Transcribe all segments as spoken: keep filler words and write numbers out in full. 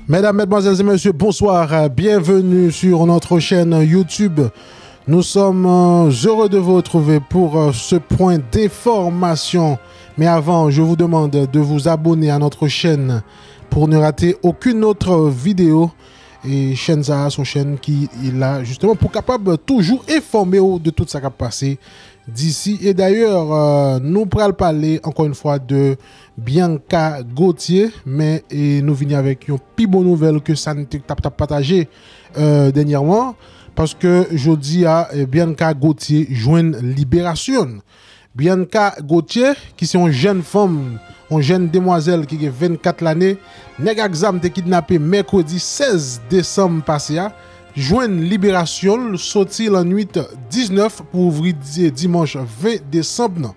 Mesdames, Mesdemoiselles et Messieurs, bonsoir. Bienvenue sur notre chaîne YouTube. Nous sommes euh, heureux de vous retrouver pour euh, ce point d'information. Mais avant, je vous demande de vous abonner à notre chaîne pour ne rater aucune autre vidéo. E chèn sa a se yon chèn ki la jisteman pou kapab toujou enfòme w de tout sa k ap pase disi. E dayè, euh, nou pral pale ankò yon fwa de Bianca Gauthier, men e nou vini avèk yon pi bon nouvèl ke sa n te t ap t ap pataje euh, dènyèman, paske jodi a eh, Bianca Gauthier jwenn liberasyon l. Bianca Gauthier, ki se yon jèn fanm, yon jèn demwazèl ki gen vennkat lane, nèg ak zam te kidnape mèkredi sèz desanm pase a, jwenn liberasyon l soti lannwit diznèf pou ouvri di- dimanch ven desanm nan.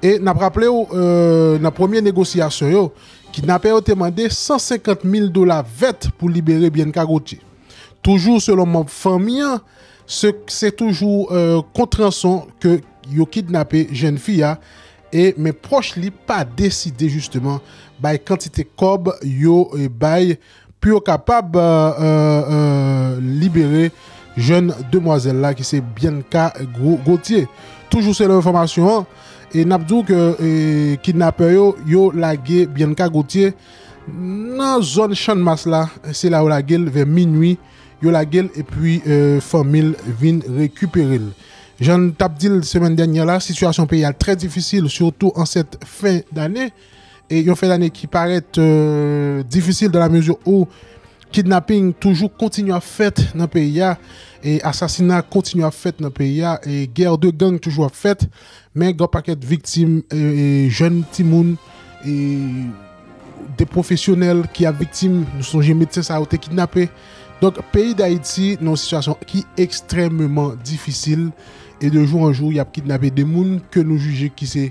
E n ap raple w, euh, nan premye negosyasyon yo, kidnapè yo te mande san senkant mil dola vèt pou libere Bianca Gauthier. Toujou selon manm fanmi an, se, se toujou euh, kont ranson ke yo kidnape jèn fi a, e men pwòch li pa deside jisteman bay kantite kòb yo eh, bay pou yo kapab euh, euh, euh, libere jèn demwazèl la ki se Bianca Gro- Gauthier. Toujou selon enfòmasyon an, e n ap di w ke eh, kidnapè yo, yo lage Bianca Gauthier nan zòn Channmas la, se la yo lage l vè minwi, yo lage l epi euh, fanmi l vin rekipere l. Jan n t ap di l semèn dènyè la, sitiyasyon peyi a trè difisil, sitou an sèt fen dane. E yon fen dane ki parèt euh, difisil dans la mesure où kidnapping toujou kontinye ap fèt nan peyi a, e asasina kontinye ap fèt nan peyi a, e gè de gang toujou ap fèt, men gen pakèt viktim, e, e, jèn timoun, e de pwofesyonèl ki ap viktim. Nou sonje medsen sa yo te kidnape. Donk, peyi Dayiti nan yon sitiyasyon ki ekstrèmeman difisil, e de jou an jou, y ap kidnape de moun ke nou jije ki se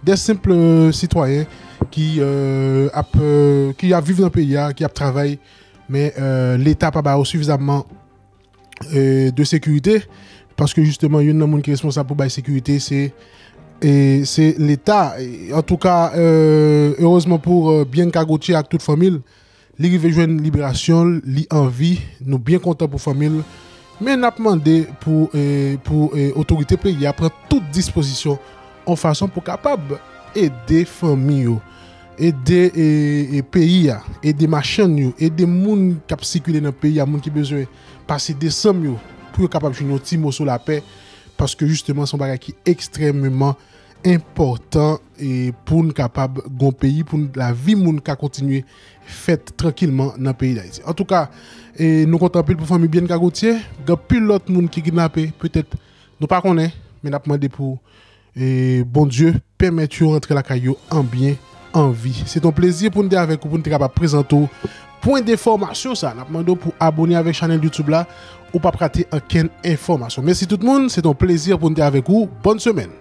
de senp sitwayen ki euh, ap euh, ki ap viv nan peyi a, ki ap travay, men euh, Leta pa ba yo sifizamman euh, de sekirite, paske jisteman youn nan moun ki responsab pou bay sekirite se e se Leta. Antouka, erezman pou euh, Bianca Gauthier ak tout fanmi l, li rive jwenn liberasyon l, li anvi, nou byen kontan pou fanmi l, men n ap mande pou eh, pou eh, otorite peyi a pran tout dispozisyon an fason pou kapab ede fanmi yo, ede eh, eh, peyi a, ede machann yo, ede moun k ap sikile nan peyi a, moun ki bezwen pase desanm yo, pou yo kapab jwenn yon ti moso lapè, paske jisteman se yon bagay ki ekstrèmeman enpòtan e pou n kapab gon peyi, pou n- lavi moun ka kontinye fèt trankilman nan peyi Dayiti. Antouka, e nou kontan anpil pou fanmi Bianca Gauthier, gen anpil lòt moun ki kidnape, petèt nou pa konnen, men n ap mande pou e Bondye pèmèt yo rantre lakay yo an byen, an vi. Se t on plezi pou n te avèk ou, pou n te kapab prezante w pwen de enfòmasyon sa. N ap mande w pou abone avèk chanèl YouTube la, ou p ap rate ankenn enfòmasyon. Mèsi tout moun, se t on plezi pou n te avèk ou. Bòn semèn.